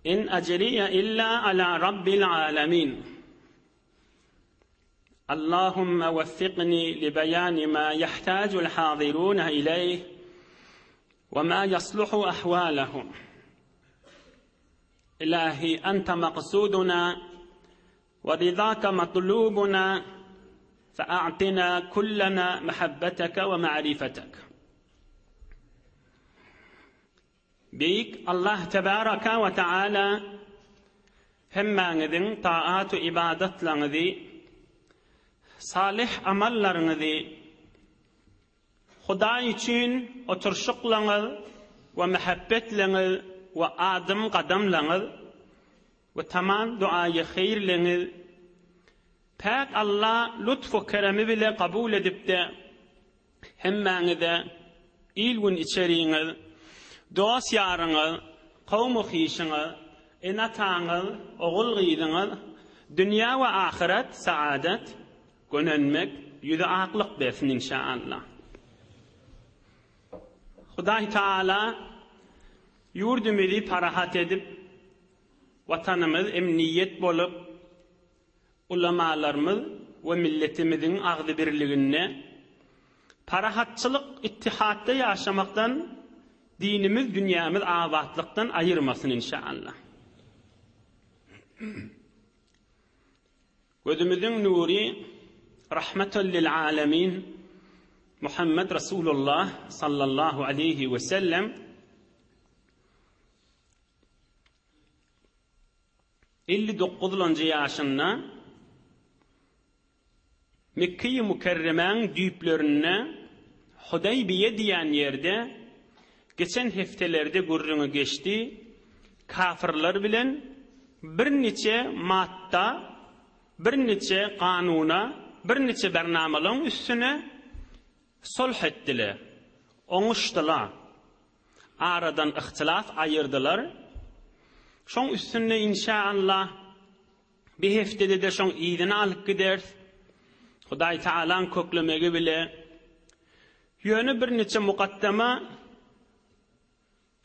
In ajriýe illa ala Rabbil alemin. Allahumma weffikni li beýani ma ýahtajul haziruna ileýh we ma ýasluhu ahwalahum. Ilahi ente maksuduna we ridaka matlubuna fe a'tina kullana mahabbeteke we ma'rifetek. Beýik Allah tebaraka we taala hemmäňiziň taat-u ybadatlaryňyzy, salyh amallaryňyzy, Hudaý üçin oturyşyklaryňyz we mähebbetleňiz we adym gadamlaryňyz we tamam duaýy heýrleňiz Päk Allah lutf-u keremi bile kabul edipde, Hemmäňize il-gün içeriňiz, dost-ýaryňyz, kowum-u-hyşyňyz, ene-ataňyz, ogul-gyzyňyz dünýä we ahyret saadet, gönenmek, ýüzi aklyk bersin inşaallah. Hudaý Taala ýurdumyzy parahat edip, Watanymyz emniýet bolup, ulamalarymyz we milletimiziň agzybirliginde, parahatçylyk, ittihatda ýaşamakdan dinimiz, dünýämiz abatlykdan aýyrmasyn inşaallah. Gözümiziň nury Rahmetul lil alemin Muhammed Rasulullah sallallahu aleýhi we sellem 59-lanjy ýaşynda Mekgeýi Mükerremäň düýplerinde Hudaýbiýe diýen ýerde geçen hepdelerde gürrüňi geçdi, kafyrlar bilen birniçe madda, birniçe kanuna, birniçe bernamalaryň üstüne sulh etdiler, oňuşdylar. Aradan yhtilaf aýyrdylar. Şoň üstünde inşa-Allah bir hepdede-de şoň yzyny alyp gideris. Hudaý Tagalaň köklemegi bile. Ýöne birniçe mukaddama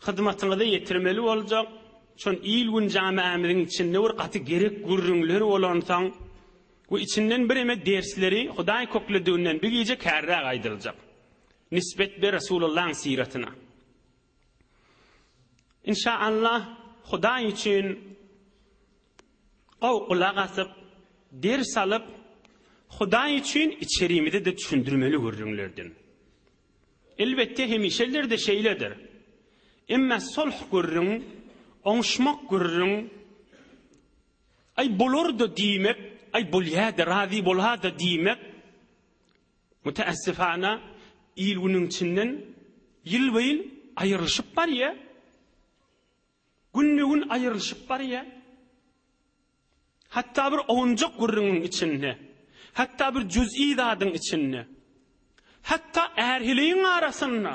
hyzmatyňyza ýetirmeli boljak. Şon il-gün jamiämiziň içinde bir gaty gerek gürrüňler bolansoň we içinden bireme dersleri Hudaý köklediginden bir gije kärräk aýdyljak. Nisbet ber Resulullahyň syratyna. Inşa Allah Hudaý üçin gowy gulak asyp, ders alyp, Hudaý üçin içerimize-de düşündirmeli gürrüňlerden. Elbetde hemişeler-de şeýledir. Emma sulh gürrüň, oňuşmak gürrüň, aý bolar-da diýmek, aý bolýa-da, razy bola-da diýmek, Müteessifana, il-günüň içinden ýylba-ýyl aýrylyşyp barýar. Günbe-gün aýrylyşyp barýar. Hatda bir owunjak gürrüňiň içinde, hatda bir jüz'i zadyň içinde, hatda är-heleýiň arasynda,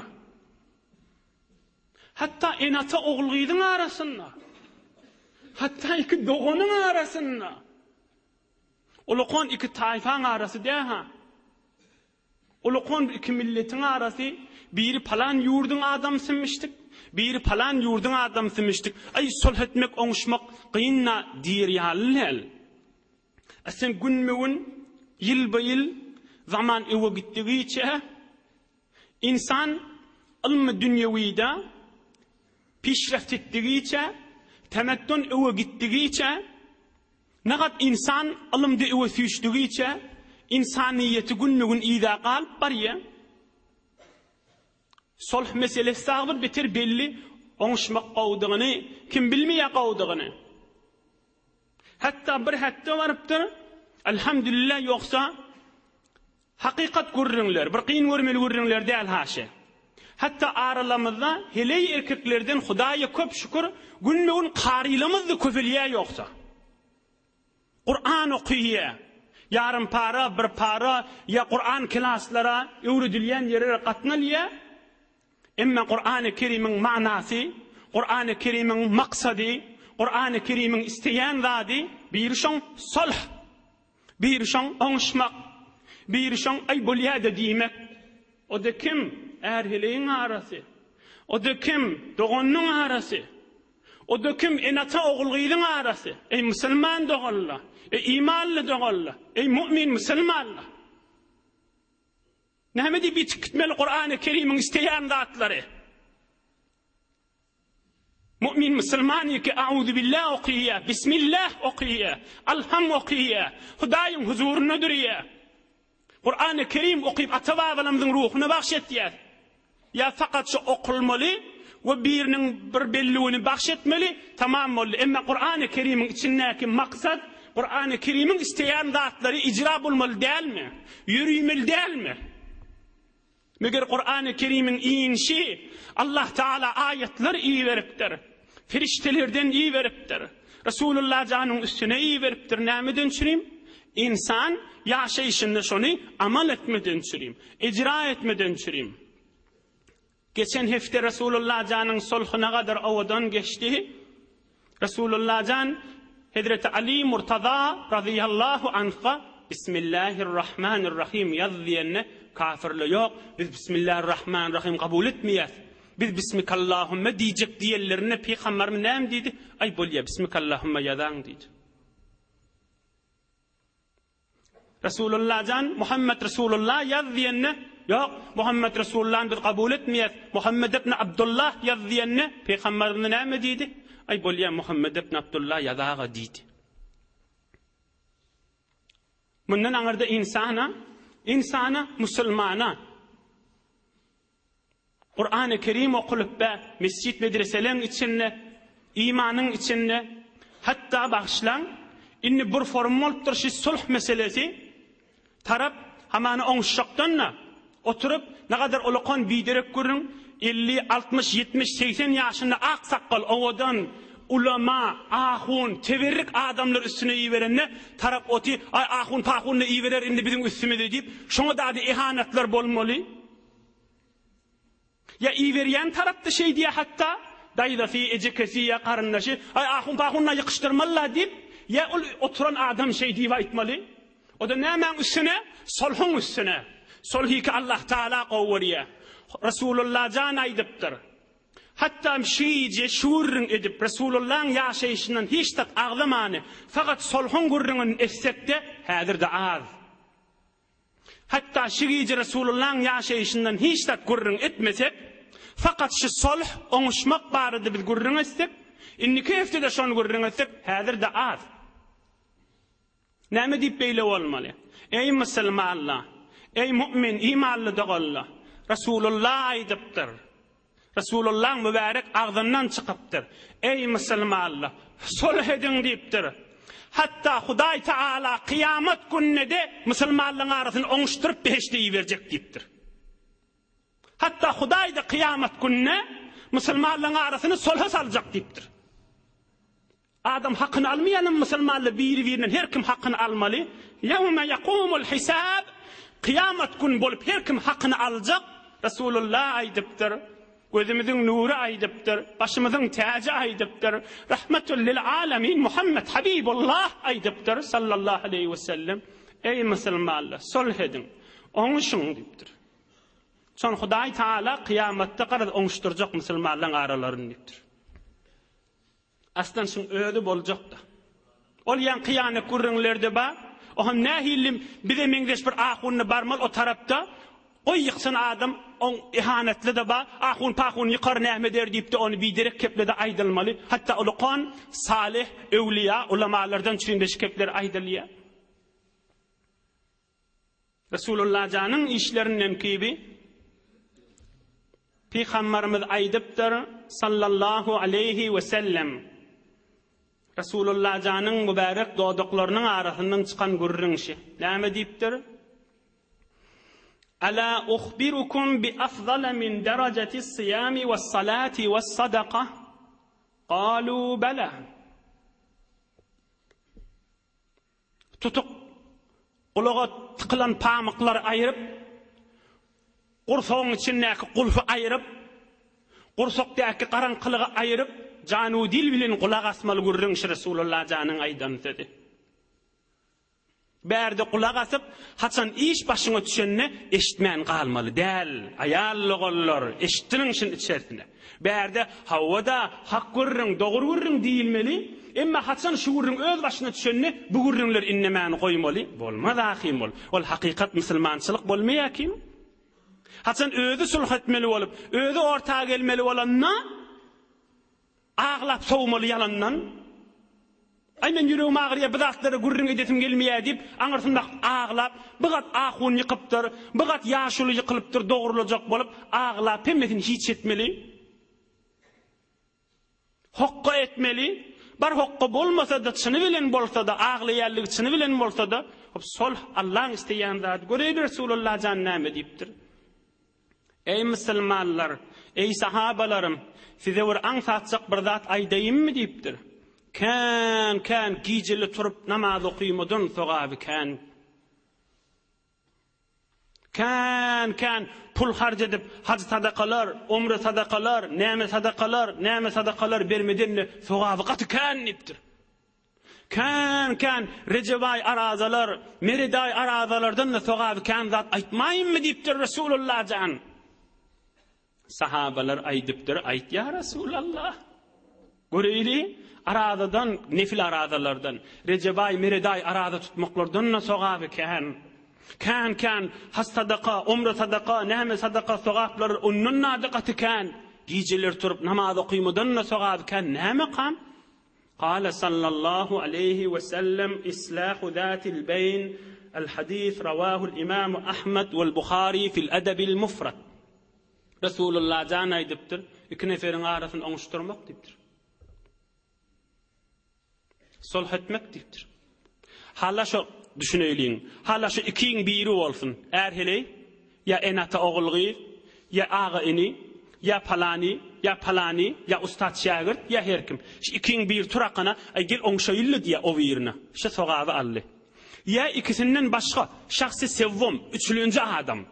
hatda ene-ata ogul-gyzyň arasynda, hatda iki doganyň arasynda Ulakan iki taýfaň arasy dä-ha. Ulakan iki milletiň arasy, biri palan ýurduň adamsymişdik, biri palan ýurduň adamsymişdik. Aý, sulh etmek, oňuşmak kyn-da diýer ýaly däl. A sen günbe-gün, ýylba-ýyl, zaman öňe gitdigiçe, ynsan ylmy dünýewide pişreft etdigiçe, temeddun öňe gitdigiçe, Nagat ynsan ylymda öe süýşdügiçe, ynsanyýeti günbe-gün yza galyp barýa. Solh meselesi dagy bir beter belli, oňuşmak gowudygyny kim bilmeýä gowudygyny. Hatda bir hetde barypdyr, Elhamdülillah ýogsa Hakykat gürrüňler, bir kyn görmeli gürrüňler däl haşa. Hatda aralamyzda heleý erkeklerden Hudaýa köp şükür günbe-gün karylamyzda köpelýä ýogsa. Kuran okyýa, ýarym para, bir para ýa Kuran klaslara öwredilýän ýerlere gatnalýa. Emma Kurany Kerimiň manasy, Kurany Kerimiň maksady, Kurany Kerimiň isleýän zady biri şoň sulh. Biri şoň oňuşmak, biri şoň aý bolýa-da diýmek. O-da kim? Är-heleýiň arasy. O-da kim? Doganynyň arasy. O-da kim? Ene-ata, ogul-gyzyň arasy. Eý, musulman doganlar! Eý, imanly doganlar! Eý, mu'min musulmanlar! Näme diýip ýitip gitmeli Kurany Kerimiň isleýän zatlary? Mu'min musulman ýeke Auzubillah okyýar, Bismillah okyýar, Alham okyýar, Hudaýyň huzurynda durýar. Kurany Kerim okyp ata-babalarymyzyň ruhuna bagş etýär. Ýa fakat şu okulmaly we biriniň bir belligini bagş etmeli, tamam boldy. Emma Kurany Kerimiň içindäki maksat, Kurany Kerimiň isleýän zatlary icra bolmaly dälmi? Ýörümeli dälmi? Meger Kurany Kerimiň inişi Allah Taala aýatlar iberipdir. Perişdelerden iberipdir. Resulullah janyň üstüne iberipdir. Nämeden çürim? Ynsan ýaşaýşynda şony amal etmeden çürim. Icra etmeden çürim. Geçen hepde Resulullah janyň sulhy nagadar owadan geçdi. Resulullah jan Hezreti Ali Murtaza razyýallahu anhga Bismillahirrahmanirrahim ýaz diýende, kafirler ýok, biz Bismillahirrahmanirrahim kabul etmeýäs. Biz Bismikallahümme diýjek diýenlerinde Pygamberimiz näme diýdi? Aý bolýa Bismikallahümme ýazaň diýdi. Resulullah jan, Muhammet Resulullah ýaz diýende, Ýok, Muhammet Resulullany biz kabul etmeýäs, Muhammet ibn Abdullah ýaz diýende, Pygamberimiz näme diýdi? Aý bolýa, Muhammet ibn Abdullah ýazaga diýdi. Mundan aňyrda ynsana, ynsana, musulmana Kurany Kerim okulyp be, mesjit medreseleň içinde, imanyň içinde, hatda bagyşlaň, indi bir forum bolupdyr şi sulh meselesi, tarap hamana oňuşjakdan-da, oturyp, nagadar ulakan biderek gürrüň, 50, 60, 70, 80 ýaşynda ak sakgal, owadan, ulama, ahun, teberrik adamlar üstüne iberende, tarap oty, aý ahun-pahun-da iberer indi biziň üstümize diýip, şoňa dady ehanatlar bolmaly. Ýa iberýän tarapda şeý diýýär hatda, daýzasy, ejekesi ýa garyndaşy, Aý, ahun-pahun-a ýykyşdyrmaly-la diýip, ýa ol oturan adam şeý diýip aýtmaly. O-da nämäň üstüne? Sulhuň üstüne. Sulhy ki Allah Taala gowy görýär. Resulullah jan aýdypdyr. Hatda şu gije şu gürrüň edip, Resulullahyň ýaşaýşyndan hiç zat agzamany, fakat sulhuň gürrüňini etsek-de, häzir-de az. Hatda şu gije Resulullahyň ýaşaýşyndan hiç zat gürrüň etmesek, fakat şu sulh, oňuşmak barada biz gürrüň etsek, indiki hepdede şony gürrüň etsek, häzir-de az. Näme diýip beýle bolmaly? Eý musulmanlar! Eý mu'min, imanly doganlar! Resulullah aýdypdyr. Resulullahyň mübärek agzyndan çykypdyr. Eý musulmanlar! Sulh ediň diýipdir. Hatda Hudaý Taala kyýamat gününe-de musulmanlaryň arasyny oňuşdyryp behişde iberjek diýipdir. Hatda Hudaý-da kyýamat gününe musulmanlaryň arasyny sulha saljak diýipdir. Adam hakyny almaýanam musulmanlar biri-birinden her kim hakyny almaly. Ýewme ýakumul hisab, kyýamat gün bolup her kim hakyny aljak, Resulullah aýdypdyr. Gözümiziň nury aýdypdyr, başymyzyň täji aýdypdyr. Rahmetul lil alamin Muhammed Habibullah aýdypdyr sallallahu aleýhi we sellem. Eý musulmanlar, sulh ediň, oňuşyň diýipdir. Şon Hudaý Taala kyýamatda garaz oňuşdyrjak musulmanlaryň aralaryny diýipdir. Aslan şuň özi boljakda. Ol ýaňky ýanak gürrüňlerde bar. O hem nähili bize meňzeş bir ahunna barmaly o tarapda. Goý ýyksyn adam oň ihanetli-de bar. Ahun pahun ýykar näme eder diýipde ony biderek keplede aýdylmaly. Hatda ulukan salyh öwliýa ulamalardan üçin-de şu kepler aýdylýar. Resulullah janyň işlerinden kibi Pygambarymyz aýdypdyr, sallallahu aleýhi we sellem, Resulullah janyň mübärek dodaklarynyň arasyndan çykan gürrüň şi. Näme diýipdir? Ala uhbirukum bi afzala min derejeti syýami we salati we sadaka? Galu bela. Tutuk gulaga tykylan pamyklary aýryp, gursagyň içindäki gulfy aýryp, gursakdaky garaňkylygy aýryp, janu-dil bilen gulak asmaly gürrüň şu Resulullah janyň aýdan sözi. Bärde gulak asyp, haçan iş başyňa düşende eşitmän galmaly däl. Aýal-doganlar, eşitdiniň şuny içersine. Bärde, hawa-da, hak gürrüň, dogry gürrüň diýilmeli. Emma haçan şu gürrüň öz başyna düşende bu gürrüňleri indemäni goýmaly. Bolmaz ahym ol. Ol hakykat musulmançylyk bolmaýar kim? Haçan özi sulh etmeli bolup, özi orta gelmeli bolanda, Aglap sowmaly ýalandan. Aý men ýüregim agyrýar bu zatlara gürrüň edesim gelmeýär diýip aňyrsynda aglap bir gat ahun ýykypdyr, bir gat ýaşuly ýykylypdyr dogrulajak bolup aglap hemmesini hiç etmeli. Hokga etmeli. Bar hokga bolmasa-da çyny bilen bolsa-da aglaýanlygy çyny bilen bolsa-da hop solh Allaň isleýän zady. Göreýli Resulallah jan näme diýipdir. Eý musulmanlar! Eý sahabalarym! Size bir aňsatjak bir zat aýdaýynmy diýipdir. Kän, kän gijeli turup namaz okymadan sogaby kän. Kän, kän pul harç edip haj sadakalar, omre sadakalar, näme sadakalar, näme sadakalar bermeden-de sogaby gaty kän diýipdir. Kän-kän Rejebaý arazalar, Meredaý arazalardan-da sogaby kän zat aýtmaýynmy diýipdir Resulullah jan. Sahabalar aýdypdyr, aýt ýa Resulallah. Göreýli, arazadan, nefil arazalardan, Rejebaý, Meredaý araza tutmaklardan-da sogaby kän. Kän-kän haj sadaka, omra sadaka, näme sadaka sogaplar ondan-da gaty kän. Gijeler turup namaz okymadan-da sogaby kän, nämekam? Kale sallallahu aleýhi we sellem Islahu zatil beýn El hadis rawahul imamu Ahmed wel Buhari fil edebil mufrad. Resulullah jan aýdypdyr, iki neferiň arasyny oňuşdyrmak diýipdir. Sulh etmek diýipdir. Hala şo düşüneýliň. Hala şu ikiň biri bolsun. Är heleý Ýa ene-ata ogul-gyz, ýa aga-ini, ýa palany, ýa palany, ýa ussat-şägirt, ýa her kim. Şu ikiň biri turakana, Aý, gel oňşaýyl-la diýýär o birine. Şu sogaby aldy. Ýa ikisinden başga, şahsy sewwum, üçülenji adam.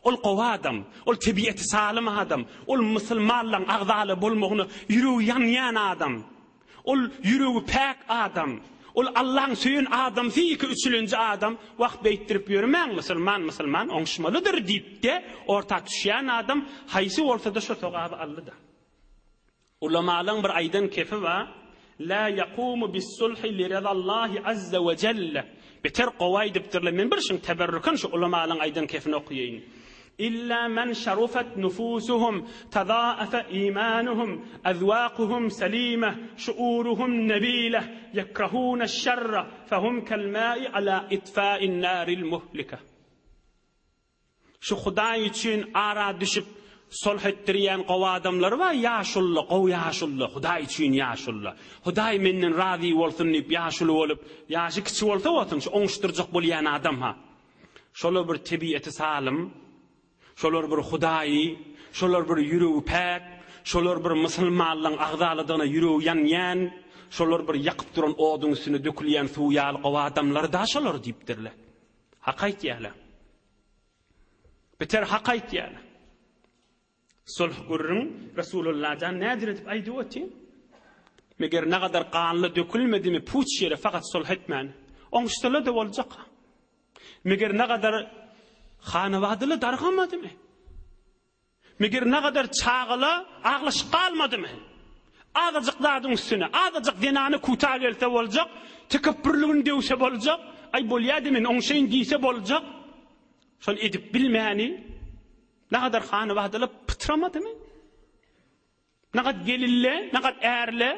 Ol gowy adam, ol tebiaty salym adam, ol musulmanlaň agzaly bolmagyna ýüregi ýanýan adam. Ol ýüregi päk adam. Ol Allaň söýen adamsy iki üçülenji adam wah beýtdirip ýörmäň musulman musulman oňuşmalydyr diýipde orta düşýän adam haýsy bolsada şo sogaby aldyda. Ulamalaň bir aýdan kepi bar La yakumu bis sulhi li rezallahi azza we jelle beter gowy aýdypdyrlar men bir şuň teberrüken şu ulamalaň aýdan kepini okaýaýyn. Illa men şarufet nufusuhum, tazaafe imanuhum, azwakuhum selimeh, şuuruhum nebileh, yekrahune şerre, fehum kelmai ala itfain naril muhlike. Şu Hudaý üçin ara düşüp sulh etdirýän gowy adamlar bar, ýaşulla, gowy ýaşulla, Hudaý üçin ýaşulla. Hudaý menden razy bolsun diýip ýaşuly bolup, ýaşy kiçi bolsa bolsun, şu oňuşdyrjak bolýan adam-ha. Şolar bir tebiaty salym, şolar bir hudaýy, şolar bir ýüregi päk, şolar bir musulmanlaň agzalydygyna ýüregi ýanýan, şolar bir ýakyp duran oduň üstüne dökülýän suw ýaly gowy adamlar-da şolar diýipdirler. Hak aýtýarlar. Beter hak aýtýarlar. Sulh gürrüň Resulullah jan nädir edip aýdyp otyr? Meger nagadar ganly dökülmedimi puç ýere fakat sulh etmän. Oňuşsalar-da boljak. Meger nagadar hanawadyly dargamadymy? Meger nagadar çagala aglaşyp galmadymy? Azajyk zadyň üstüne, azajyk zenany kuta gelse boljak, tekepbürligini döwse boljak, aý bolýa-da men oňşaýyn diýse boljak. Şony edip bilmäni Nagadar hanabadaly pytramadymy? Nagat gelille, nagat ärle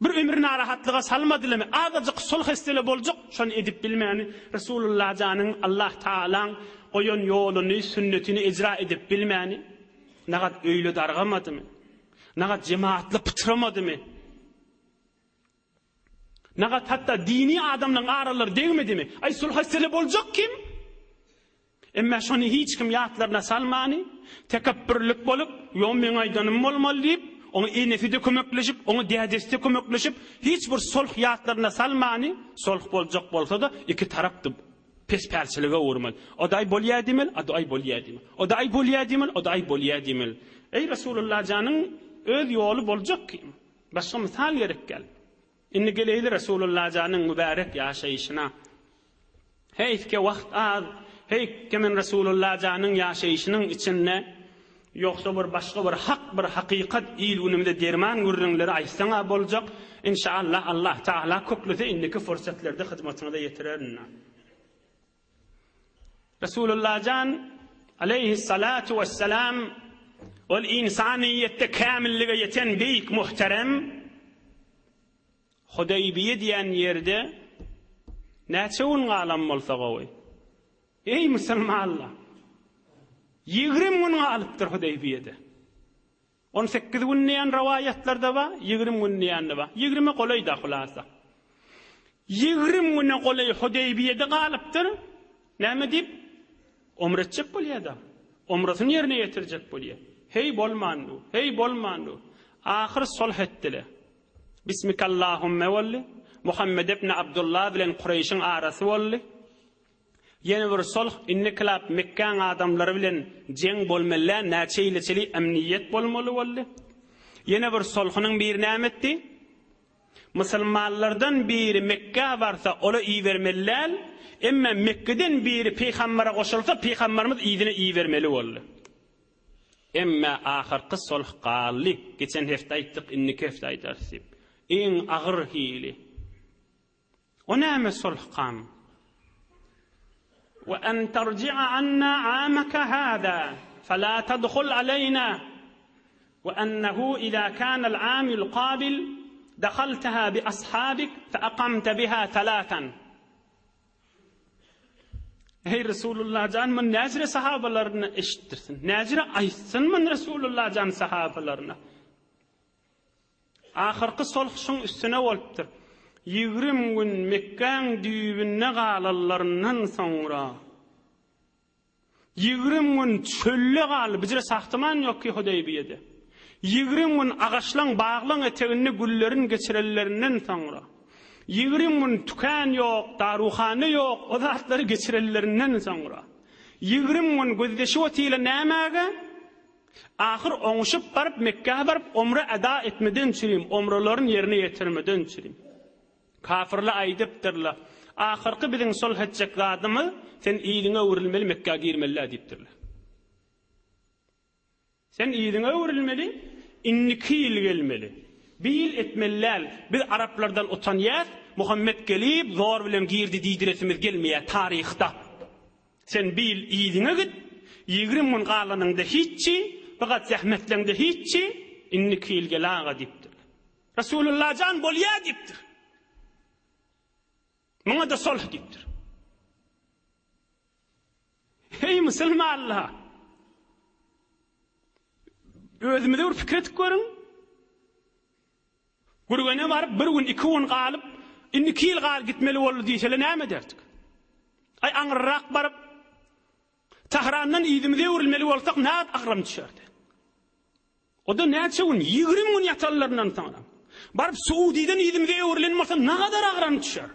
bir ömür narahatlyga salmadylymy? Azajyk sulh etsele boljak, şony edip bilmäni Resulullah janyň Allah Taalaň goýan ýoluny, sünnetini ejra edip bilmäni nagat öýle dargamadymy? Nagat jemaatly pytramadymy? Nagat hatda dini adamlaryň aralary degmedimi? Aý sulh etsele boljak kim? Emma şony hiç kim ýatlaryna salmany, tekepbürlik bolup, ýo meň aýdanym bolmaly diýip, oňa enesi-de kömekleşip, oňa dädesi-de kömekleşip, hiç bir sulh ýatlaryna salmany, sulh boljak bolsa-da, iki tarap-da pespälçilige öwürmeli. O-da aý bolýa diýmeli, a-da aý bolýa diýmeli. O-da aý bolýa diýmeli, o-da aý bolýa diýmeli. Eý Resulullah janyň öz ýoly boljak kim? Başga mysal gerek däl. Indi geleýli Resulullah janyň mübärek ýaşaýşyna. Heýf ki wagt az, heýf ki men Resulullah janyň ýaşaýşynyň içinde ýogsa bir başga bir hak bir hakykat il-günümize derman gürrüňleri aýtsaň-a boljak. Inşaallah Allah Taala köklese indiki fursatlarda hyzmatyňyza ýetirerin. Resulullah jan aleýhissalatu wessalam ol ynsanyýetde kämillige ýeten beýik muhterem Hudaýbiýe diýen ýerde näçe gün galan bolsa gowy? Eý musulmanlar! 20 gün galypdyr Hudaýbiýede. 18 gün diýen rowaýatlarda bar, 20 gün diýen-de bar. 20-e golaý-da hulasa. 20 güne golaý Hudaýbiýede galypdyr. Näme diýip? Omra etjek bolýar-da. Omrasyny ýerine ýetirjek bolýar. Heý bolmandy, heý bolmandy. Ahyr sulh etdiler. Bismikallahumme boldy. Muhammed ibn Abdullah bilen Kureýşiň arasy boldy. Ýene bir sulh, indi kylap Mekgäň adamlary bilen jeň bolmaly, näçe ýyla çenli emniýet bolmaly boldy. Ýene bir sulhunyň biri näme etdi? Musulmanlardan biri Mekgä barsa, ola ibermeli däl, emme Mekgeden biri pygambere goşulsa, pygamberimiz yzyna ibermeli boldy. Emme ahyrky sulh galdy. Geçen hepde aýtdyk, indiki hepde aýdarys diýip. Iň agyr hili. O näme sulhkam? Wa an tarji'a anna amaka hada fala tadhul aleyna wa annahu iza kana al-amul qabil dakhaltaha bi ashabik fa aqamta biha thalathan. Eý Resulullah jan mun näjire sahabalaryna eşitdirsin. Näjire aýtsyn mun Resulullah jan sahabalaryna. Ahyrky sulh şuň üstüne bolupdyr. 20 gün Mekgäň düýbünde galanlaryndan soňra 20 gün çölde galdy. Bijire sahtyman ýok ki Hudaýbiýede. 20 gün agaçlaň, baglaň eteginde güllerin geçirenlerinden soňra. 20 gün tükän ýok, daruhana ýok, o zatlary geçirenlerinden soňra. 20 gün gözleşip otyla nämäge? Ahyr oňuşyp baryp Mekgä baryp omra eda etmeden çürim, omralaryny ýerine ýetirmeden çürim. Kafyrlar aýdypdyrlar, Ahyrky biziň sulh etjek zadymyz, sen yzyňa öwrülmeli, Mekgä girmeli-dä diýipdirler. Sen yzyňa öwrülmeli, indiki ýyl gelmeli. Bir ýyl etmeli däl. Biz araplardan utanýas, Muhammet gelip, zor bilen girdi diýdiresimiz gelmeýär taryhda. Sen bir ýyl yzyňa git, 20 gün galanyňda hiççi, bir gat zähmetleňde hiççi, indiki ýyl gel aga diýipdirler. Resulullah jan bolýa diýipdir. Muňa-da sulh diýipdir. Eý musulmanlar! Özümize bir pikir edip görüň. Gürgene baryp bir gün, iki gün galyp, indi iki ýyl galyp gitmeli boldy diýseler näme ederdik? Aý aňyrrak baryp, Tahrandan yzymyza öwrülmeli bolsak nädip agram düşerdi? O-da näçe gün, 20 gün ýatanlaryndan soňra. Baryp Suudiden yzymyza öwrülen bolsa nagadar agram düşer.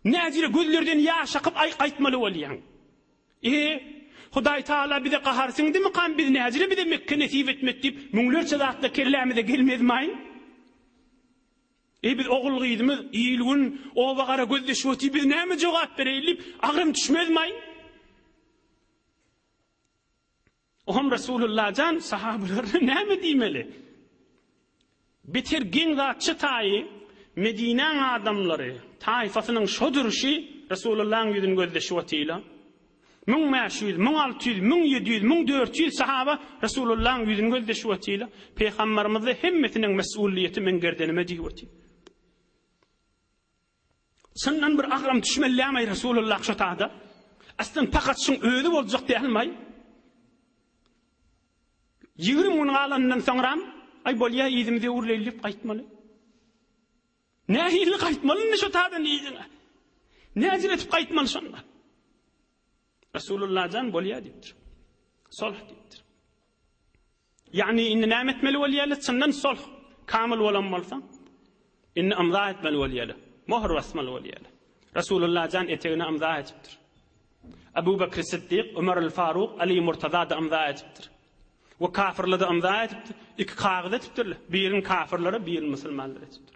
Näjire gözlerden ýaş akyp aý gaýtmaly bolýaň. E, Hudaý Taala bize gahar siňdimikam biz näjire bize Mekge nesip etmedi diýip müňlerçe zatlar kellämize gelmezmaý? E biz ogul gyzymyz il gün oba gara gözleşip otyr biz näme jogap bereýin diýip agram düşmezmaý? Oňam Resulullah jan sahabalaryna näme diýmeli? Beter geň zat şu taýy Medinäň adamlary taýfasynyň şo durşy Resulullahyň ýüzüni gözleşip otyla. 1500, 1600, 1700, 1400 sahaba Resulullahyň ýüzüni gözleşip otyla. Pygamberimize hemmesiniň mesulyýeti meň gerdenime diýip otyr. Çyndan bir agram düşmelilämaý Resulullah şo tada? Aslyn pakat şuň özi boljak dälmaý? 20 gün galanyndan soňram, aý bolýa yzymyza öwrüleýli diýip gaýtmaly. Nähili gaýtmaly indi şo tadan yzyňa? Näjir etip gaýtmaly şonda? Resulullah jan bolýa diýipdir. Solh diýipdir. Ýagny indi näme etmeli bolýarlar? Çyndan sulh kamyl bolan bolsa, indi ymza etmeli bolýarlar. Möhür basmaly bolýarlar. Resulullah jan etegine ymza etipdir. Abu Bekr Siddik, Ömer el-Faruk, Ali Murtaza da ymza etipdir. We kafirler de ymza etipdir. Iki kagyz etipdirler. Birini kafirlere, birini musulmanlara etipdirler.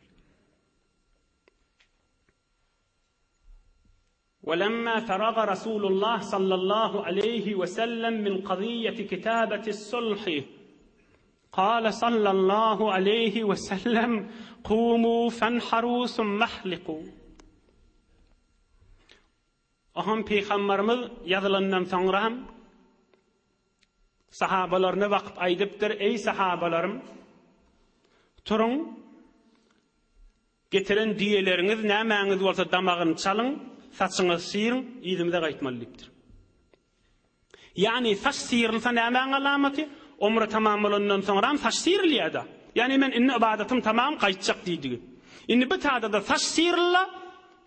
Welemma feraga Rasulullah sallallahu aleýhi we sellem min kazyýeti kitabetis-sulhi, kale sallallahu aleýhi we sellem, Kumu fenharu summahliku. Oňam Pygamberimiz ýazylandan soňra hem sahabalaryna bakyp aýdypdyr, Eý sahabalarym! Turuň, getiren düýeleriňiz nämäňiz bolsa damagyny çalyň, saçyňyzy syryň, yzymyza gaýtmaly diýipdir. Ýagny saç syrylsa nämäň alamaty? Omra tamam bolandan soňram saç syrylýada. Ýagny men indi ybadatym tamam gaýtjak diýdigi. Indi bu tada-da saç syrylla,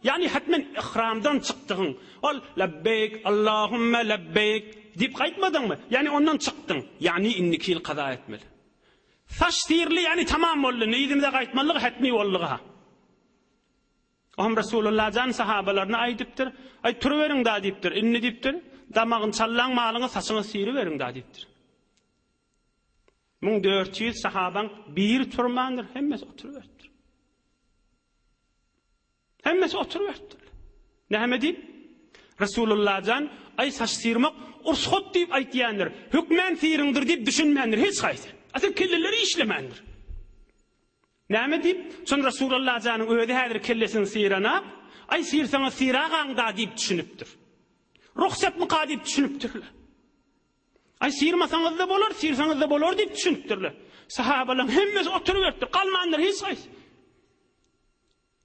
ýagny hetmen ihramdan çykdygyň. Ol lebbeýk Allahümme lebbeýk diýip gaýtmadyňmy? Ýagny ondan çykdyň. Ýagny indiki ýyl kaza etmeli. Saç syryldy ýagny tamam boldy. Indi yzymyza gaýtmalygy hetmi boldugy-ha. Oňam Resulullah jan sahabalaryna aýdypdyr, Aý, turuberiň-da diýipdir, indi diýipdir, damagyny çallaň malyňyz, saçyňyzy syryberiň-da diýipdir. 1400 sahabaň biri turmandyr, hemmesi oturyberipdir. Hemmesi oturyberipdir. Näme diýip? Resulullah jan, aý saç syrmak ursat diýip aýtýandyr, hökmän syryňdyr diýip düşünmändir hiç haýsy. Asyl kelleleri işlemändir. Näme diýip, şony Resulalla janyň özi häzir kellesini syranak, Aý, syrsaňyz syragaň-da diýip düşünipdir. Rugsatmyka diýip düşünipdirler. Aý, syrmasaňyz-da bolar, syrsaňyz-da bolar diýip düşünipdirler. Sahabalaryň hemmesi oturyberipdir, galmandyr hiç haýsy.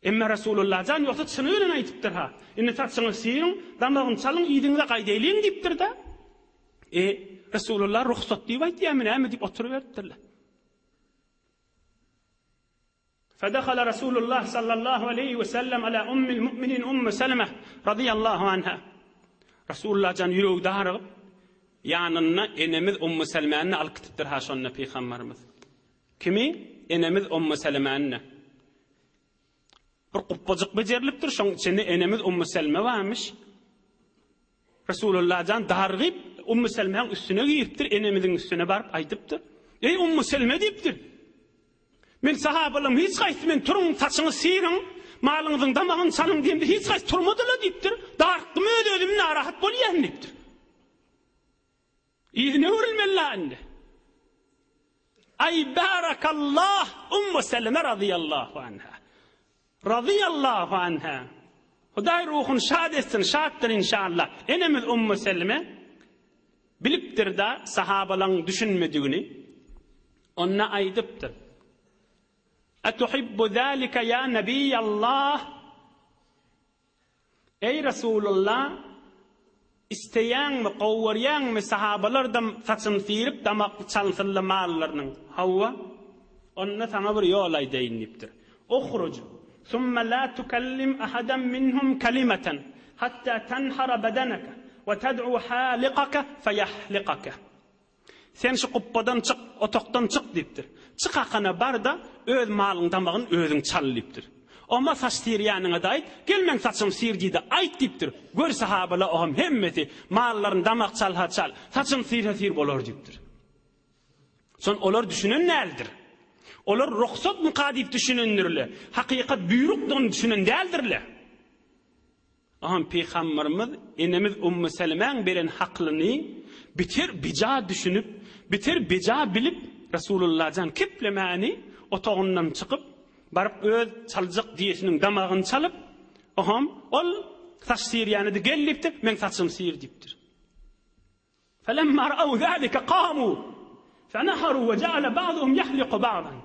Emma Resulalla jan ýogsa çyny bilen aýdypdyr-ha. Indi saçyňyzy syryň, damagyny çalyň, yzyňyza gaýdaýlyň diýipdir-de. E, Resulalla rugsat diýip aýdýarmy näme diýip oturyberipdirler. Fedehale Resulullah sallallahu aleýhi we sellem ala ummil mu'minin Ummu Seleme razyýallahu anha. Resulullah jan ýüregi darygyp, ýanynda enemiz Ummu Selmäni alyp gitipdir ha şonda pygamberimiz. Kimi? Enemiz Ummu Selemäni. Bir gupbajyk bejerilipdir, şoň içinde enemiz Ummu Selme barmyş. Resulullah jan dargyp, Ummu Selmäň üstüne giripdir, enemiziň üstüne baryp aýdypdyr. Eý Ummu Selme diýipdir. Men sahabalaryň hiç haýsy men turuň, saçyňyzy syryň, malyňyzyň damagyny çalyň diýemde hiç haýsy turmadylar diýipdir. Darykdym öz-özüm narahat bolýan diýipdir. Yzyna öwrülmeli indi. Aý barakallah Ummu Seleme razyýallahu anha. Razyýallahu anha. Hudaý ruhuny şat etsin, şatdyr inşallah. Enemiz Ummu Seleme bilipdir-da sahabalaryň düşünmedigini. Onda aýdypdyr. Etuhibbu zalika ya Nebiýallah? Eý Resulallah, isleýäňmi, gowy görýäňmi sahabalardam saçyny syryp damak çalsynla mallarynyň? Hawa. Onda saňa bir ýol aýdaýyn diýipdir. Uhruj, summa la tukallim ahadan minhum kalimatan hatta tanhara badanaka we tad'u halikaka feyahlikaka. Sen şu gupbadan çyk, otagdan çyk diýipdir. Çyk hakana bar-da, öz malyň damagyny özüň çal diýipdir. Oma saç syrýanyňa-da aýt, gel meň saçymy syr diý-de aýt diýipdir. Gör sahabala ogam hemmesi mallaryny damak çalha çal, saçyny syrha syr bolar diýipdir. Şon olar düşünen däldir. Olar rugsatmyka diýip düşünendirler. Hakykat buýrukdygyny düşünen däldirler. Aham Pygamberimiz enemiz Ummu Selemäň beren haklyny biter bija düşünip, biter beja bilip Resulullajan keplemäni otagyndan çykyp, baryp öz çaljak düýesiniň damagyny çalyp, aham ol saç syrýanydy gel diýipdir, meň saçymy syr diýipdir. Felemma ra'aw zalika kamu fenaharu we ja'ala ba'duhum yahliku ba'dan.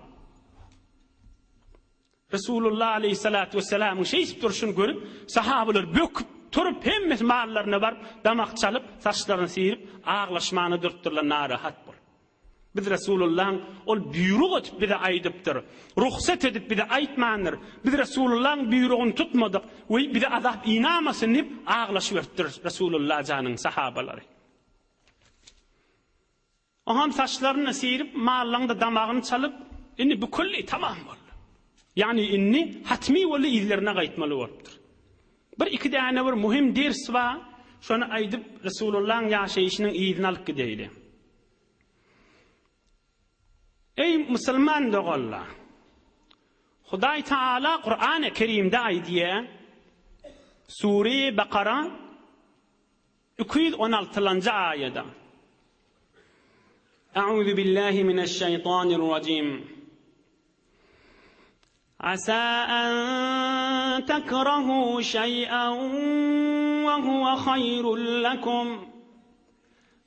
Resulullah aleyhissalatu vesselamyň şeýdip durşuny görüp, sahabalar böküp, turup, hemmesi mallaryna baryp, damak çalyp, saçlaryny syryp, aglaşmana durupdyrlar narahat bolup. Biz Resulullahyň ol buýruk edip bize aýdypdyr. Rugsat edip bize aýtmandyr. Biz Resulullahyň buýrugyny tutmadyk we bize azap inamasyn diýip aglaşyberipdir Resulullah janyň sahabalary. Oňam saçlaryny syryp, mallaryň-da damagyny çalyp, indi bu külli tamam boldy. Ýagny indi hatmy boldy yzlaryna gaýtmaly bolupdyr. Bir iki däne bir muhim ders bar, şony aýdyp Resulullahyň ýaşaýşynyň yzyny alyp gideýli. Eý musulman doganlar! Hudaý Taala Kurany Kerimde aýdýar. Sure Bakara 216-njy aýada. A'uzu billahi mineşşeýtanirrajim. Asa an takrahu şeý'an we huwe haýrun lekum.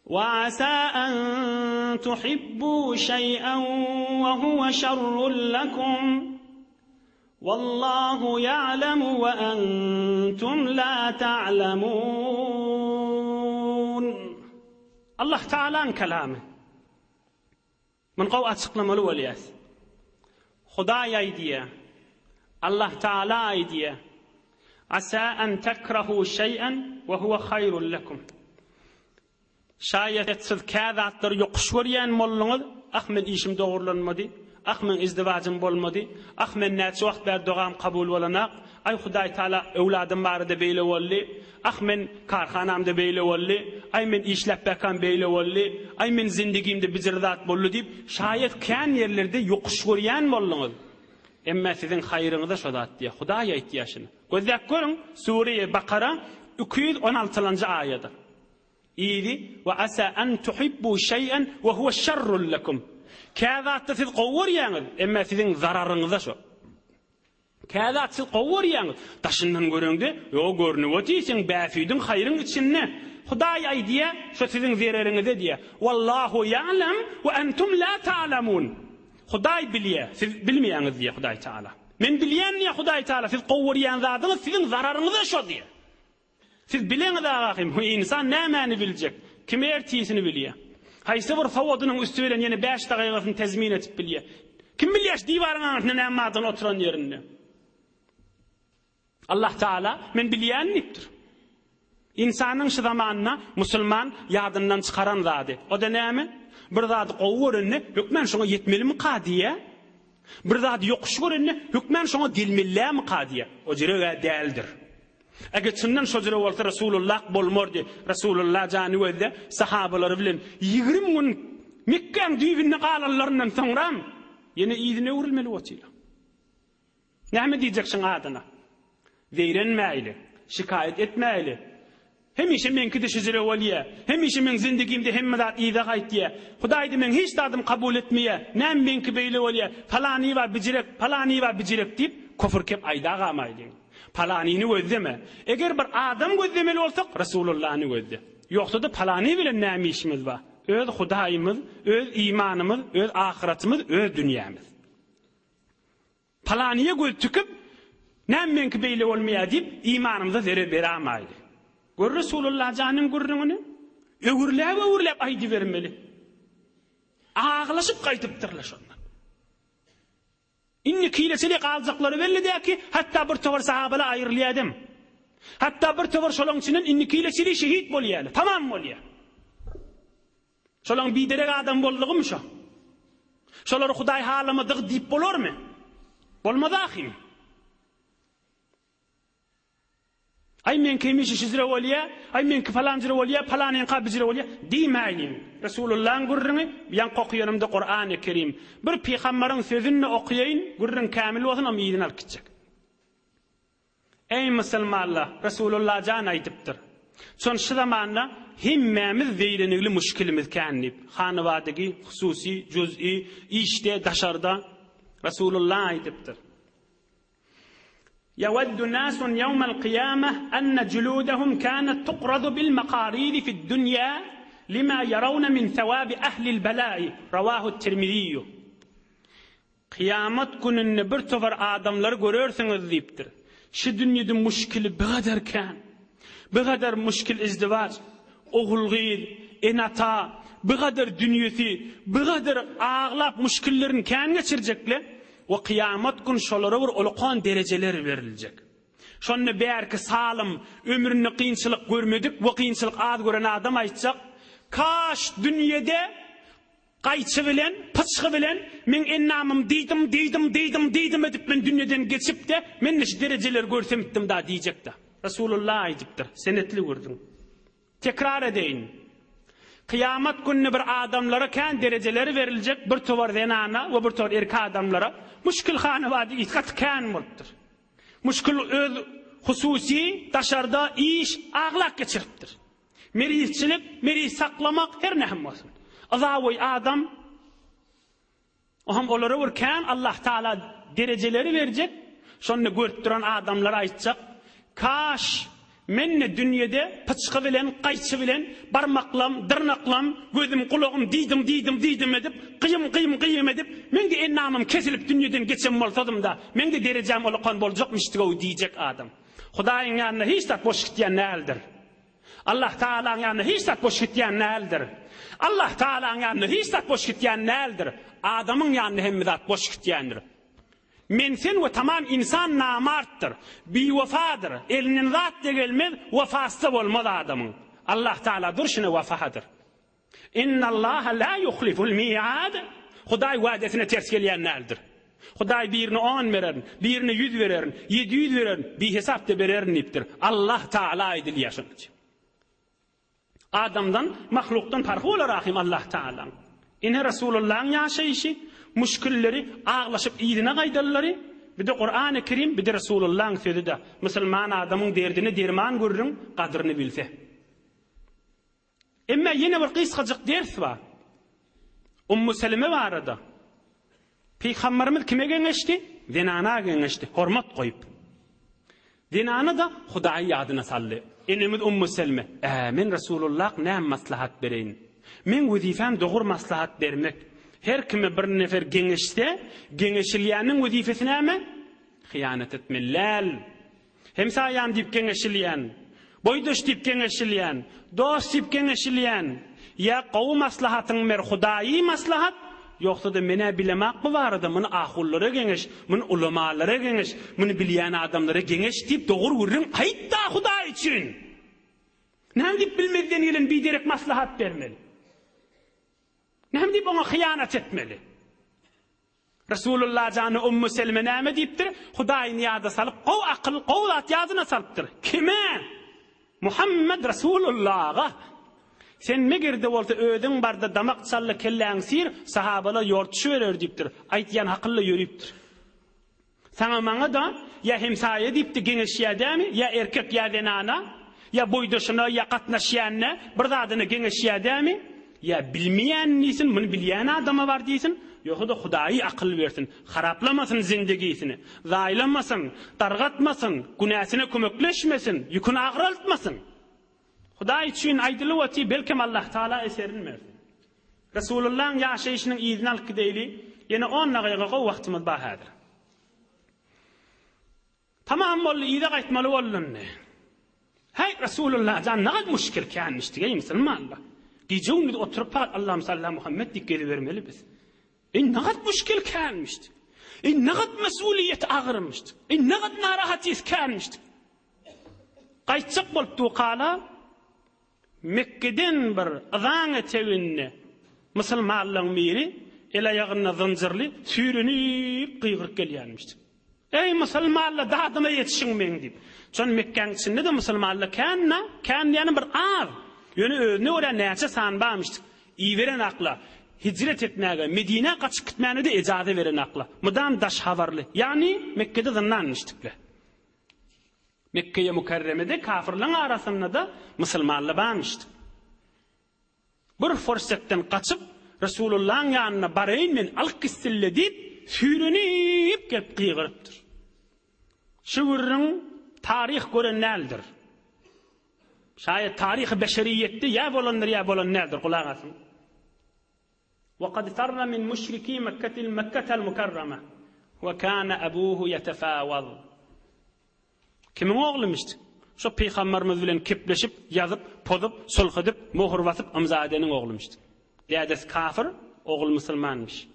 We asa an tuhibbu şeý'an we huwe şerrun lekum. Wallahu ýa'lemu we entum la ta'lemun. Allah Tagalaň kelamy. Muny gowy açyklamaly bolýas. Hudaý aýdýar, Allah Tagala aýdýar, Asa an tekrahu şeý'en we huwe haýrun lekum. Şaýat siz kä zatlary ýokuş görýän bolduňyz, ah men işim dogrulanmady, ah meň izdiwajym bolmady, ah men näçe wagt bäri dogam kabul bolanak, aý Hudaý Taala öwladym barada beýle boldy, ah men karhanamda beýle boldy, aý men işläp bekam beýle boldy, aý men zindigimde bijir zat boldy diýip şaýat kän ýerlerde ýokuş görýän bolduňyz. Emmä siziň haýryňyza şo zat diýýär. Hudaý aýtýar şuny. Gözläp görüň, Sure-i Bakara 216-njy aýadyr. Yzy, Ve asa en tuhibbu şeý'en ve huve şerrun lekum. Kä zatda siz gowy görýäňiz, emma siziň zararyňyza şo. Kä zat siz gowy görýäňiz, daşyndan göreňde, ýo görnüp otyr, seň bähbidiň haýryň içinde. Hudaý aýdýa, şo siziň zereriňize diýýä. Wallahu ýa'lem we entum la ta'lemun. Hudaý bilýä, siz bilmeýäňiz diýýä Hudaý Taala. Men bilýän diýýä Hudaý Taala, siz gowy görýän zadyňyz siziň zararyňyza şo diýýä. Siz bileňiz agahym, bu ynsan nämäni biljek? Kim ertisini bilýär? Haýsy bir sowadynyň üsti bilen ýene bäş dagygasyny tezmin etip bilýär? Kim bilýär şu diwaryň aňyrsynda näme bardygyny oturan ýerinde? Allah Taala men bilýän diýipdir. Ynsanyň şu zamanda musulman ýadyndan çykaran zady. O-da näme? Bir zady gowy görende hökmän şoňa ýetmelimika diýýär. Bir zady ýokuş görende hökmän şoňa gelmelilämika diýýär. O jüreg-ä däldir. Eger çyndan şo jüre bolsa Resulullah bolmardy. Resulullah jany gözde sahabalary bilen 20 gün Mekgäň düýbünde galanlaryndan soňram ýene yzyna öwrülmeli otyr. Näme diýjek şuň adyna? Zeýrenmäýli, şikaýat etmäýli. Hemişe meňki-de şu jüre bolýa. Hemişe meň zindigimde hemme zat yza gaýtýa. Hudaý-da meň hiç zadym kabul etmeýä. Näme meňki beýle bolýa? Palany bar bijirek, palany bar bijirek diýip, kofr kep aýdagamaýlyň. Palanyny gözleme. Eger bir adam gözlemeli bolsak, Resulullany gözle. Ýogsa-da palany bilen näme işimiz bar? Öz Hudaýymyz, öz imanymyz, öz ahyratymyz, öz dünýämiz. Palanyýa göz tikip, näme meňki beýle bolmaýar diýip, imanymyza zerer beramaýly. Gör Resulullah janyň gürrüňini. Öwürläp-öwürläp aýdybermeli. Aglaşyp gaýdypdyrlar şondan. Indi kileçeli galjaklary belli däl ki, hatda bir towar sahabalar aýrylýadam. Hatda bir towar şolaň içinden indi kileçeli şehit bolýarlar. Tamam bolýar. Şolaň biderek adam boldugymy şo? Şolary Hudaý halamadygy diýip bolarmy? Bolmaz ahym. Aý meňki hemişe şüjre bolýa, aý meňki palanjyra bolýa, palanyňka bijire bolýa diýmäýliň. Resulullahyň gürrüňi, ýaňky okaýanymda Kurany Kerim. Bir pygambaryň sözüni okaýaýyn, gürrüň kämil bolsun, omy yzyna alyp gitjek. Eý musulmanlar, Resulullah jan aýdypdyr. Çon şu zamanda hemmämiz zeýrenigli muşkilimiz kän diýip. Hanywadigi, hususy, juz'i, işde, daşarda. Resulullah aýdypdyr. Ýewaddu nasun ýewmel kyýameh enne juludehum kânet tukradu bil makarydi fid dünýä lima ýerawne min sewabi ehlil belâi. Rawahu Tirmiziýu. Kyýamat gününde bir topar adamlary görersiňiz diýipdir. Şu dünýede muşkili bigadar kän. Bigadar muşkil izdiwaç, ogul-gyz, ene-ata, bigadar dünýesi, bigadar aglap muşkillerini kän geçirjekle we kyýamat gün şolara bir ulukan derejeler beriljek. Şonda bärki salym, ömründe kynçylyk görmedik we kynçylyk az gören adam aýtjak, Kaş dünýede Gaýçy bilen, pyçgy bilen meň ennamym diýdim, diýdim, diýdim, diýdim edip men dünýeden geçip-de, men-de şu derejeleri görsemipdim-da diýjek-de. Resulullah aýdypdyr, senetli gürrüň. Tekrar edeýin. Kyýamat gününe bir adamlara kän derejeleri beriljek, bir towar zenana we bir towar erkek adamlara. Muşkil hanawady gaty kän bolupdyr. Muşkil öz. Hususy, daşarda iş aglap geçiripdir. Merizçilik, meriz saklamak her nähim bolsun. Yzaboý adam Oham olara bir kän Allah Taala derejeleri berjek, şonda görüp duran adamlar aýtjak, Kaş, men-de dünýede pyçgy bilen, gaýçy bilen barmaklam, dyrnaklam, gözüm, gulagym diýdim, diýdim, diýdim edip, gyýym, gyýym, gyýym edip, meň-de endamym kesilip dünýeden geçen bolsadym-da, meň-de derejäm ulakan boljakmyşdygow diýjek adam. Hudaýyň ýanynda hiç zat boş gitýän däldir. Allah Tagalaň ýanynda hiç zat boş gitýän däldir. Allah Tagalaň ýanynda hiç zat boş gitýän däldir. Adamyň ýanynda hemme zat boş gitýändir. Men sen we tamam insan namartdyr, biwefadyr, elinden zat-da gelmez, wefasy-da bolmaz adamyň. Allah Tagala durşuna wefadyr. Innallaha la yuhliful mi'ad. Hudaý wa'desine ters gelýän däldir. Hudaý birine on bererin, birine ýüz bererin, 700 bererin, bihesap-da bererin diýipdir. Allah Taala aýdylýar şonuň üçin. Adamdan, mahlukdan parhy bolar ahym Allah Taalaň. Ine Resulullahyň ýaşaýşy, müşkilleri, aglaşyp yzyna gaýdanlary, bir-de Kurany Kerim, bir-de Resulullahyň sözi-de. Musulman adamyň derdine derman gürrüň, gadryny bilse. Emma ýene bir gysgajyk ders bar. Ummu Seleme barada. Pygamberimiz kime geňeşdi? Zenana geňeşdi, hormat goýup. Zenana-da Hudaýy ýadyna saldy. Enemiz Ummu Selme, Ä, men Resulullah näme maslahat bereýin? Meň wezipem dogry maslahat bermek. Her kime bir nefer geňeşse, geňeşilýäniň wezipesi näme? Hyýanat etmeli däl. Hemsaýam diýip geňeşilýän, boýdaş diýip geňeşilýän, dost diýip geňeşilýän, ýa gowy maslahatyňy ber hudaýy maslahat, ýogsa-da men-ä bilemak bu barada, muny ahunlara geňeş, muny ulamalara geňeş, muny bilýän adamlara geňeş diýip dogry gürrüň aýt-da hudaý üçin! Näme diýip bilmezden gelen biderek maslahat bermeli? Näme diýip oňa hyýanat etmeli? Resulullah jana Ummu Selme näme diýipdir? Hudaýyny ýada salyp, gowy akyl, gowy zat ýadyna salypdyr. Kime? Muhammed Resulullaha. Sen meger-de bolsa özüň barda damak çal-da kelläňi syr, sahabalar ýortuşyberer diýipdir. Aýtýan hakylla ýörüpdir. Saňa maňa-da ýa hemsaýa diýipdi geňeşýä dämi, ýa erkek ýa zenana, ýa boýdaşyna ýa gatnaşýanyna bir zadyna geňeşýä dämi, ýa bilmeýän diýsin, muny bilýän adama bar diýsin, ýogsa-da Hudaýy akyl bersin, haraplamasyn zindigisini, zaýlamasyn, dargatmasyn, günäsine kömekleşmesin, ýüküni agraltmasyn. Hudaý üçin aýdylyp otyr, belkem Allah Taala eserini bersin. Resulullahyň ýaşaýşynyň yzyny alyp gideýli, ýene on dagyga gowy wagtymyz bar häzir. Tamam boldy, yza gaýtmaly boldy indi. Häý, Resulullah jan, nagat muşkil känmişdik, eý musulmanlar. Gije-gündiz oturyp fakat Allahum salli Muhammed diýip gezibermeli biz. Eý, nagat muşkil känmişdik. Eý, nagat mesuliýet agyrmyşdyk. Eý, nagat narahatys känmişdik. Gaýtjak bolup dukala, Mekgeden bir yzaň eteginde musulmanlaryň biri el-aýagynda zynjyrly süýrenip gygyryp gelýänmişdi. Eý, musulmanlar, dadyma ýetişiň meň diýip. Şon Mekgäň içinde-de musulmanlar kän-dä, kän diýýänim bir az. Ýöne özüne görä näçe san barmyşdy. Iberen akla, hijret etmäge, Medinä gaçyp gitmäne-de ejaza beren akla. Mydam daş habarly. Ýagny Mekgede zyndanmyşdyklar. Mekgeýe Mükerremede kafirleň arasynda-da musulmanlar barmyşdy. Bir fursatdan gaçyp, Resulullahyň ýanyna baraýyn men, alyp gitsinle diýip, süýrenip gelip gygyrypdyr. Şu gürrüň taryh gören däldir. Şaýat taryhy beşeriýetde ýa bolandyr ýa bolan däldir, gulak asyň. Wa kad farra min müşriki Mekketil Mekketel Mukarrama we kana abuhu ýetefawaz. Kimiň oglumyşdy? Şo pygamberimiz bilen kepleşip, ýazyp, pozup, sulh edip, möhür basyp, ymza edeniň oglumyşdy. Dädesi kafir, ogul musulmanmyş.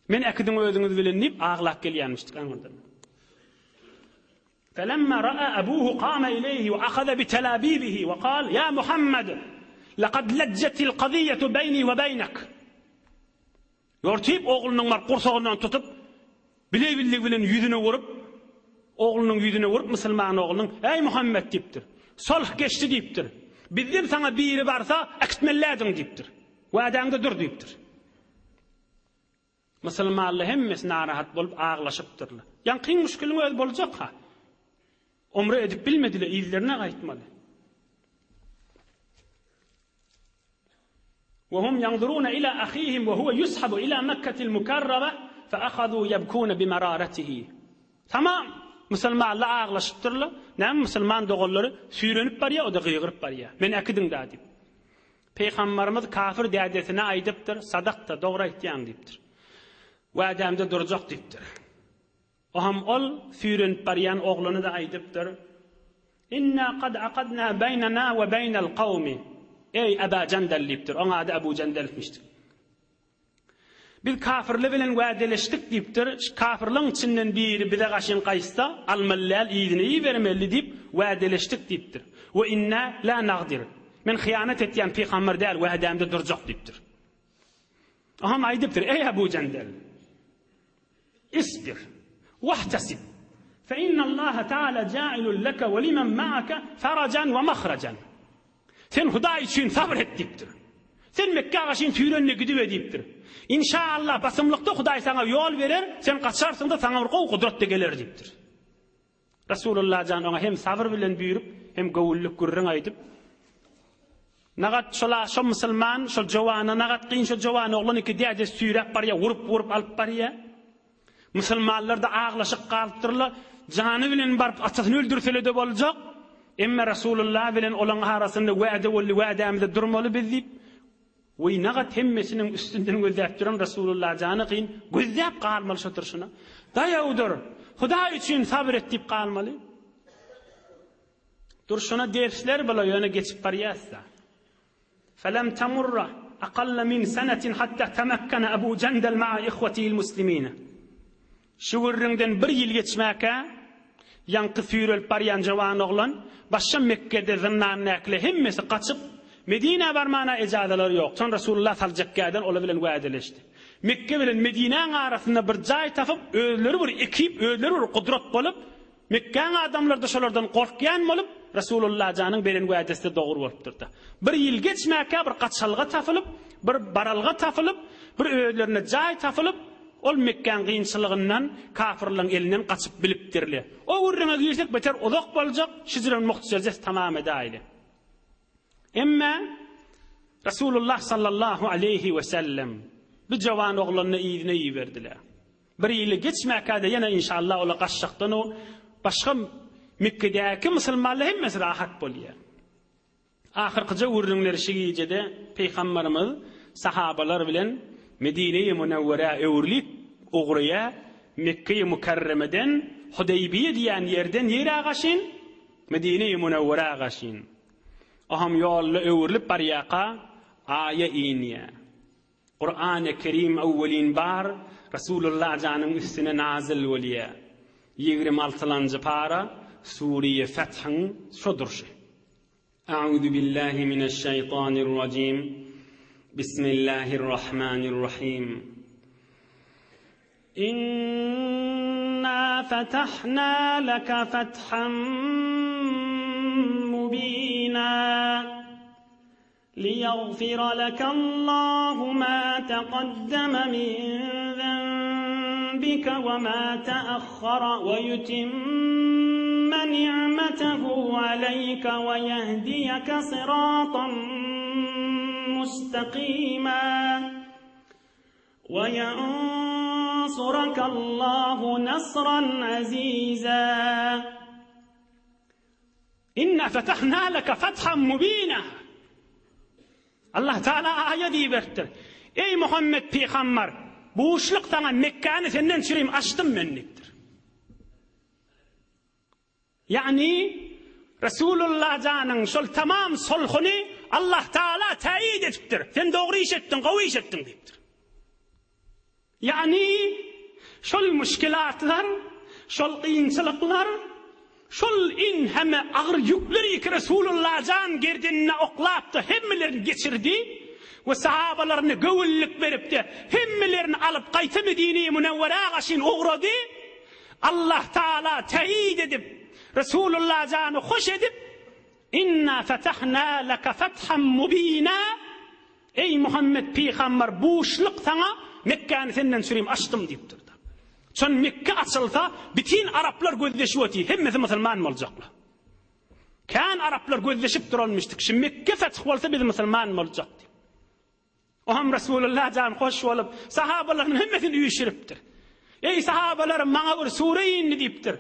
Men äkidiň özüňiz bilen diýip aglap gelýänmişdik aňyrdan. Felemma ra'a abuhu kama ileýhi we ahaza bi telabibihi we kal, Ýa Muhammed, lekad lejjetil kazyýetu beýni we beýnek. Ýortyp oglunyň baryp gursagyndan tutup, bile-billigi bilen ýüzüne urup, oglunyň ýüzüne urup musulman oglunyň, Eý Muhammed diýipdir. Solh geçdi diýipdir. Bizden saňa biri barsa, äkitmelidiň diýipdir. Wadaňda dur diýipdir. Musulmanlar hemmesi narahat bolup aglaşypdyrlar. Ýaňkyň müşkiliň özi boljak-ha. Umre edip bilmediler, yzlaryna gaýtmaly. Ve hum yanzuruna ila ahihim ve huve yushabu ila Mekketil mukarrama fe ahadu yebkune bimeraretihi. Tamam, musulmanlar aglaşypdyrlar. Näme musulman doganlary süýrenip barýar, o-da gygyryp barýar. Meni äkidiň-dä diýip. Pygambarymyz kafir dädesine aýdypdyr, Sadakta, dogry aýtýaň diýipdir. Wädämde durjak diýipdir. Oham ol süýrenip barýan oglany-da aýdypdyr, Inna kad akadna beýnena we beýnel kawmi. Eý, Eba Jendel diýipdir. Oň ady Ebu Jendelmişdir. Biz kafirler bilen wädeleşdik diýipdir. Şu kafirleň içinden biri bize gaşyn gaýtsa, almaly däl, yzyna ibermeli diýip wädeleşdik diýipdir. We inna la nagdir. Men hyýanat etýän pygamber däl, wädämde durjak diýipdir. Oňam aýdypdyr, Eý Ebu Jendel! Isbir, wahtesib, fe innallaha taala jailun leke we limen ma'ake farajan we mahrajan. Sen Hudaý üçin sabyr et diýipdir. Sen Mekgä gaşyn süýrenine gidibe diýipdir. Inşaallah basymlykda Hudaý saňa ýol berer, sen gaçarsyň-da saňa bir gowy gudrat-da geler diýipdir. Resulullah jan oňa hem sabyr bilen buýrup, hem göwünlik gürrüň aýdyp, Nagat şola şo musulman, şol jowana nagat kyn şo jowan oglan iki dädesi süýräp barýa, urup-urup alyp barýa. Musulmanlar-da aglaşyp galypdyrlar. Jany bilen baryp atasyny öldürsele-de boljak. Emme Resulullah bilen olaň arasynda wäde boldy, wädämize durmaly biz diýip, Weý nagat hemmesiniň üstünden gözläp duran Resulullah jany kyn gözläp galmaly şo durşuna. Daýaw dur! Hudaý üçin sabyr et diýip galmaly. Durşuna dersler bula ýöne geçip barýas-da. Felem tamurra aqalla min senetin hatta temakkana Abu Jendel ma'a ihwetihil muslimine. Şu gürrüňden bir ýyl geçmäkä, ýaňky süýrelip barýan jowan oglan, başga Mekgede zyndandäkiler hemmesi gaçyp, Medinä barmana ejazalary ýok. Soň Resulullah saljak gäden olar bilen wädeleşdi. Mekge bilen Medinäň arasynda bir jaý tapyp, özleri bir ekip, özleri bir gudrat bolup, Mekgäň adamlary-da şolardan gorkýan bolup, Resulullah janyň beren wädesi-de dogry bolupdyr-da. Bir ýyl geçmäkä bir gaçalga tapylyp, bir baralga tapylyp, bir özlerine jaý tapylyp, ol Mekgäň kynçylygyndan, kafyrlaryň elinden gaçyp bilipdirler. O gürrüňe girsek beter uzak boljak, şijirem muhtajarja tamam edäýeli. Emme Resulullah sallallahu aleýhi we sellem bu jowan oglanyny yzyna iberdiler. Bir ýyly geçmäkä-de ýene inşallah olar gaçjakdan o başga Mekgedäki musulmanlar hemmesi rahat bolýar. Ahyrkyja gürrüňleri şu gijede Pygamberimiz sahabalar bilen Medine-i Münewwerä öwrülip ugraýar, Mekge-i Mükerremeden Hudeýbiýe diýen ýerden nirä gaşyn? Medine-i Münewwerä gaşyn. Oham ýolda öwrülip barýarka aýa inýär. Kurany Kerim öwwelin bar Resulullah janyň üstüne nazyl bolýa. Ýigrimi altylanjy para Sure-i Fethiň şo durşy. A'uzu billahi mineşşeýtanirrajim. Bismillahirrahmanirrahim. Inna fetahna leke fethan mubina. Liýagfira lekallahu ma taqaddama min zenbike we ma teahhara we ýutimme ni'metehu aleýke we ýehdiýeke syratan mustaqima we ýansurakallahu nasran aziza. Inna fetahna leke fethan mubina. Allah Teala aýat iberipdir. Eý Muhammet pygambar, buşluk saňa Mekgäni senden çürim açdym men diýipdir. Ýagny Resulullah janyň şol tamam sulhuny Allah Teala täýit edipdir. Sen dogry iş etdiň, gowy iş etdiň diýipdir. Ýagny, şol muşkilatlar, şol kynçylyklar, şol inheme agyr ýükleri ki Resulullah jan gerdenine oklapdy, hemmelerini geçirdi we sahabalaryna göwünlik beripdi, hemmelerini alyp gaýta Medine-i Münewwerä gaşyn ugrady. Allah Taala täýit edip, Resulullah jany hoş edip, Inna fetahna leke fethan mubina, Eý, Muhammet pygamber, buşluk saňa, Mekgäni senden sürüm açdym diýipdir. Çon Mekge açylsa, bitin araplar gözleşip otyr, hemmesi musulman boljaklar. Kän araplar gözleşip duranmyşdyk, şu Mekge feth bolsa biz musulman boljak diýip. Oňam Resulullah jan hoş bolup, sahabalarynyň hemmesini üýşüripdir. Eý, sahabalarym, maňa bir sure indi diýipdir.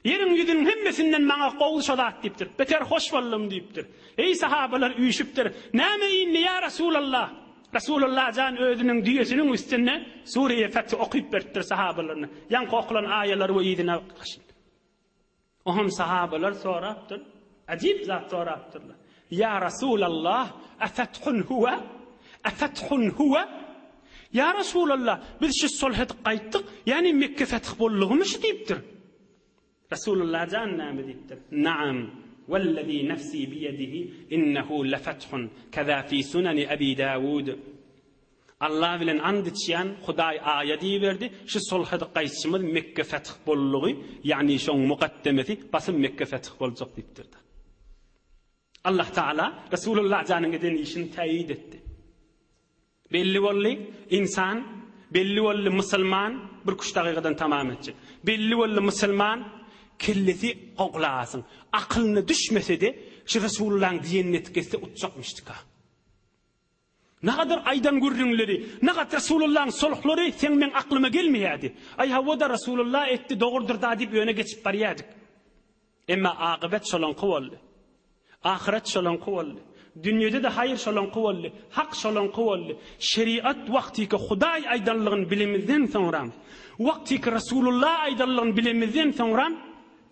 Ýeriň ýüzüniň hemmesinden maňa gowy şo zat diýipdir. Beter hoş boldum diýipdir. Eý, sahabalar üýşüpdir. Näme indi, ýa Resulallah? Resulullah jan özüniň düýesiniň üstünde Sure-i Feth okyp beripdir sahabalaryna. Ýaňky okulan aýalary we yzyna Oňam sahabalar sorapdyr, ajyp zat sorapdyrlar. Ýa Rasulallah, efethun huwe? Efethun huwe? Ýa Rasulallah, biz şu sulh edip gaýtdyk, ýagny Mekge feth boldugymy şu diýipdir. Rasulullah jan näme diýipdir? Naam, wellezî nefsî biýedihi innehu lefethun, keza fî suneni Ebi Dawud. Allah bilen and içýän, Hudaý aýa diýiberdi, şu sulh edip gaýtşymyz Mekge feth boldugy, ýagny şoň mukaddemesi, basym Mekge feth boljak diýipdir-de. Allah Taala Resulullah janyň eden işini täýit etdi. Belli boldy, ynsan, belli boldy, musulman, bir küç dagygadan tamam etjek. Belli boldy, musulman, kellesi gowulasyn, akylyna düşmese-de, şu Resulullahyň diýenini etip gezse utjakmyşdyka. Nagadar aýdan gürrüňleri, nagat Resulullahyň sulhlary seň meň aklyma gelmeýärdi. Aý hawa-da Resulullah etdi dogrudyr-da diýip ýöne geçip barýardyk. Emma akybet şolaňky boldy. Ahyret şolaňky boldy. Dünýede-de haýyr şolaňky boldy. Hak şolaňky boldy. Şeriat wagtyky Hudaý aýdanlygyny bilemizden soňram, wagtyky Resulullah aýdanlygyny bilemizden soňram,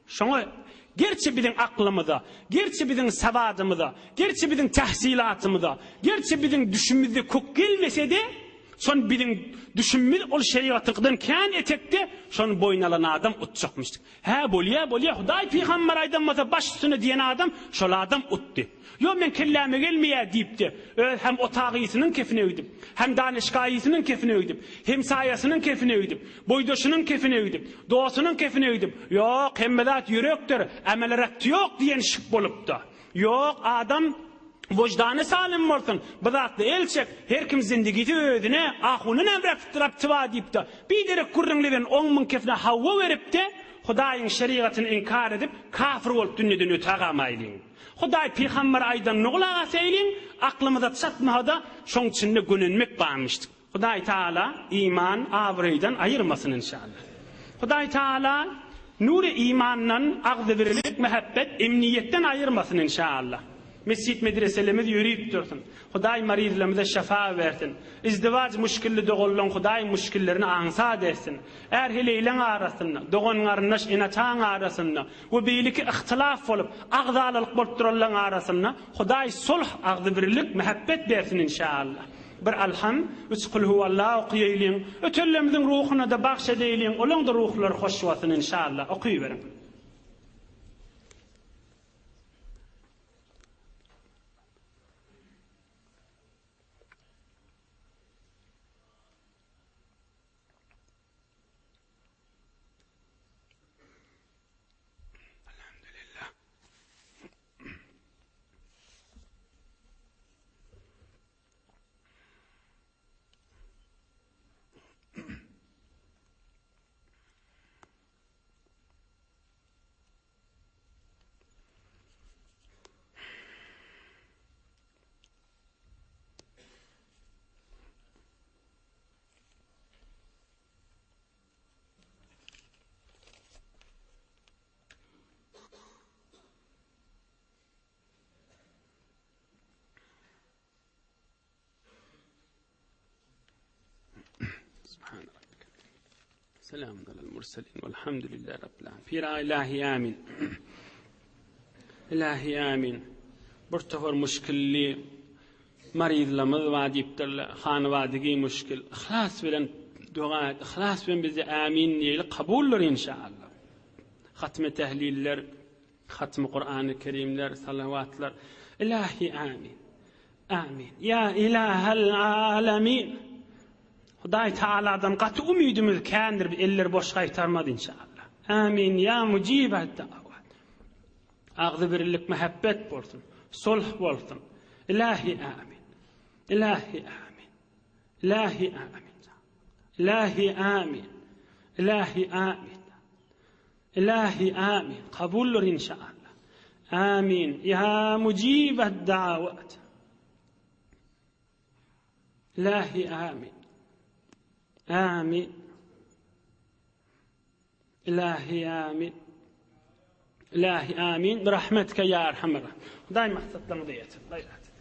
Şoňa, gerçi biziň aklymyza, gerçi biziň sawadymyza, gerçi biziň tähsilatymyza, gerçi biziň düşümizde kök gelmese-de, şony biziň düşümimiz ol şerigatyňkydan kän etekde, şony boýun alan adam utjakmyşdyk. Hä, bolýa, bolýa, Hudaý pygamber aýdan bolsa baş üstüne diýen adam, şol adam utdy. Ýok, meň kelläme gelmeýär diýip-de, öz hem otagysynyň kefine gidip, hem danyşgaýysynyň kefine gidip, hemsaýasynyň kefine gidip, boýdaşynyň kefine gidip, dostunyň kefine gidip, Ýok, hemme zat ýürekdir, emele repti ýok diýen şik bolupdy. Ýok, adam wyždany salim bolsun, bu zatda el çek, her kim zindigisi özüne, ahuny näme repti bar diýip-de, biderek gürrüňli bilen oň muň kefine hawa berip-de, Hudaýyň şerigatyny inkar edip, kafir bolup dünýeden ötä gamaýlyň. Hudaý pygamber aýdanyny gulak asaýlyň, aklymyza çatmasa-da, şoň içinde gönenmek barmyşdyk. Hudaý Taala iman abraýdan aýyrmasyn inşallah. Hudaý Taala nury imandan, agzybirlik, mähebbet, emniýetden aýyrmasyn inşallah. Mesjit medreselerimiz ýörüp dursun. Hudaý maryzlarymyza şefa bersin. Izdiwaç muşkilli doganlaň Hudaý muşkillerini aňsat etsin. Är-heleýleň arasynda, dogan-garyndaş, ene-ataň arasynda we beýleki yhtylaf bolup, agzalalyk bolup duranlaň arasynda Hudaý sulh, agzybirlik, mähebbet bersin inşallah. Bir Alham, üç Kulhuwallah okaýaýlyň. Ötenlerimiziň ruhuna-da bagş edeýliň, olaň-da ruhlary hoş bolsun inşallah. Okyberiň. Elhamdülillah. Selamun alel murselin velhamdülillahi rabbil alemin. Pira ilahi amin. Ilahi amin. Bir topar muşkilli maryzlarymyz bar diýipdirler. Hanabadigi muşkil. Yhlas bilen doga et. Yhlas bilen bize amin diýeli kabuldyr inşallah. Hatmy tehliller, hatmy Kur'an-ı Kerimler, salawatlar. Ilahi amin. Amin. Ya ilahel alemin. Hudaý Taaladan gaty umydymyz kändir, biz elleri boş gaýtarmaz inşallah. Amin. Ya mujibet da'awat. Agzybirlik, mähebbet bolsun. Sulh bolsun. Ilahi amin. Ilahi amin. Ilahi amin. Ilahi amin. Ilahi amin. Ilahi amin. Kabuldyr inşaallah. Amin. Ya mujibed davat. Ilahi amin. Amin. Ilahi amin. Ilahi amin. Rahmetke ya erhamer. Hudaý maksatlaryňyza ýetir. Gaýrat.